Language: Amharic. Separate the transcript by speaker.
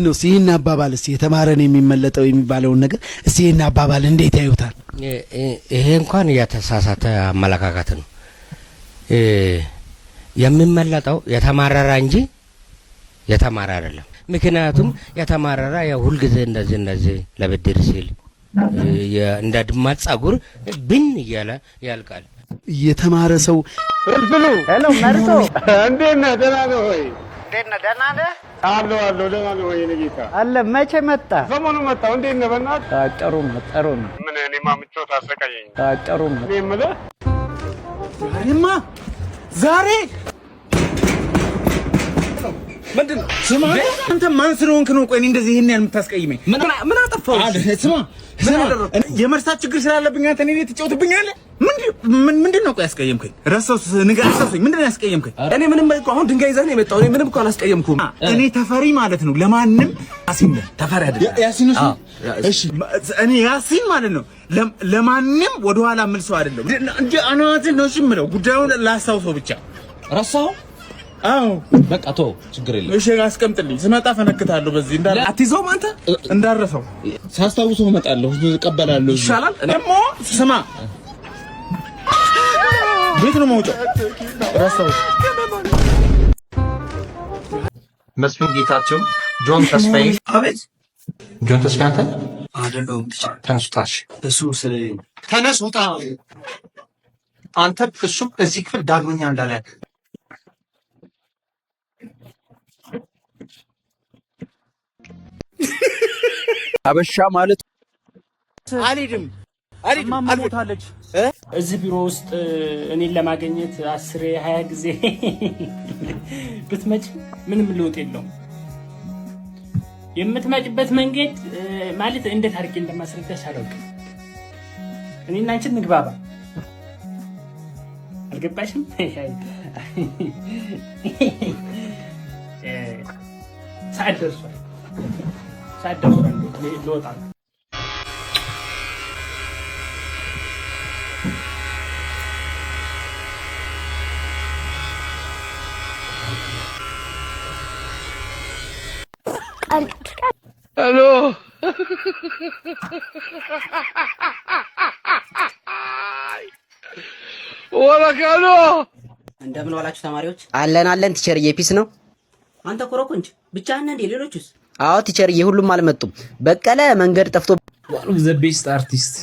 Speaker 1: ነው ይህን አባባል እስኪ የተማረን የሚመለጠው የሚባለውን ነገር እስኪ ይህን አባባል እንዴት ያዩታል?
Speaker 2: ይሄ እንኳን የተሳሳተ አመለካከት ነው። የሚመለጠው የተማረረ እንጂ የተማረ አይደለም። ምክንያቱም የተማረረ ያው ሁልጊዜ እንደዚህ እንደዚህ ለብድር ሲል እንደ ድመት ጸጉር ብን እያለ ያልቃል።
Speaker 1: የተማረ ሰው
Speaker 3: ፍልፍሉ።
Speaker 4: Hello መርሶ።
Speaker 3: እንዴት ነህ? ደህና ነህ ወይ?
Speaker 4: እንዴት ነህ? ደህና ነህ?
Speaker 3: አለሁ አለሁ፣ ደህና ነህ ወይ የእኔ ጌታ?
Speaker 4: አለ። መቼ መጣ?
Speaker 3: ሰሞኑን መጣሁ። እንዴት ነህ በእናትህ?
Speaker 4: ጥሩ ነው፣ ጥሩ ነው።
Speaker 3: ምን እኔማ ምቾት አሰቃየኝ።
Speaker 4: ጥሩ ነው።
Speaker 3: እኔ የምልህ
Speaker 5: ዛሬማ ዛሬ ምንድን ነው? ስማ አንተ ማን ስለሆንክ ነው? ቆይ እኔ እንደዚህ ይሄን ያህል የምታስቀይመኝ?
Speaker 6: ምን አጠፋሁ?
Speaker 5: ስማ ስማ፣ የመርሳት ችግር ስላለብኝ አንተ እኔ ላይ ትጫወትብኛለህ? ምንድን ነው ቆይ ያስቀየምከኝ? ረሳሁት፣ ንገር፣ አስታውሰኝ። ምንድን ነው ያስቀየምከኝ?
Speaker 6: እኔ ምንም እኮ አሁን ድንጋይ ይዘህ ነው የመጣው። እኔ ምንም እኮ አላስቀየምኩም።
Speaker 5: እኔ ተፈሪ ማለት ነው ለማንም ያሲን ነህ።
Speaker 6: ተፈሪ አይደለም።
Speaker 5: ያሲን እሱ። እሺ እኔ ያሲን ማለት ነው ለማንም ወደኋላ የምል ሰው አይደለም። እንደ አናትህን ነው እሺ የምለው። ጉዳዩን ላስታውሰው ብቻ።
Speaker 6: ረሳኸው?
Speaker 5: አዎ።
Speaker 6: በቃ ተወው፣ ችግር የለም።
Speaker 5: እሺ አስቀምጥልኝ፣ ስመጣ ፈነክታለሁ። በዚህ እንዳለ
Speaker 6: አትይዘውም አንተ?
Speaker 5: እንዳረሰው ሳስታውሰው እመጣለሁ፣ እቀበላለሁ።
Speaker 6: ይሻላል።
Speaker 5: ደግሞ ስማ፣ ቤት ነው መውጫው። ረሳሁት።
Speaker 7: መስፍን ጌታቸው፣ ጆን ተስፋዬ።
Speaker 8: አቤት።
Speaker 7: ጆን ተስፋዬ አንተ?
Speaker 8: አይደለሁም teacher።
Speaker 7: ተነስ ውጣ። እሺ።
Speaker 8: እሱ ስለ
Speaker 7: ተነስ ውጣ። አንተ እሱም እዚህ ክፍል ዳግመኛ እንዳለ።
Speaker 9: አበሻ ማለት
Speaker 5: አልሄድም አልሄድም። ሞታለች።
Speaker 10: እዚህ ቢሮ ውስጥ እኔን ለማግኘት 10 20 ጊዜ ብትመጪ ምንም ለውጥ የለውም። የምትመጭበት መንገድ ማለት እንዴት አድርጌ እንደማስረዳሽ አላውቅም። እኔና አንቺን ንግባባ። አልገባሽም? ሰዓት ደርሷል። ሰዓት ደርሷል። ልወጣ ነው።
Speaker 9: Hello. ወረቀሎ።
Speaker 11: እንደምን ዋላችሁ ተማሪዎች?
Speaker 12: አለን አለን teacher ዬ፣ peace ነው።
Speaker 11: አንተ ኮረኮንች ብቻህን እንዴ? ሌሎቹስ?
Speaker 12: አዎ teacher ዬ፣ ሁሉም አልመጡም። በቀለ መንገድ ጠፍቶ
Speaker 6: One of the best artist.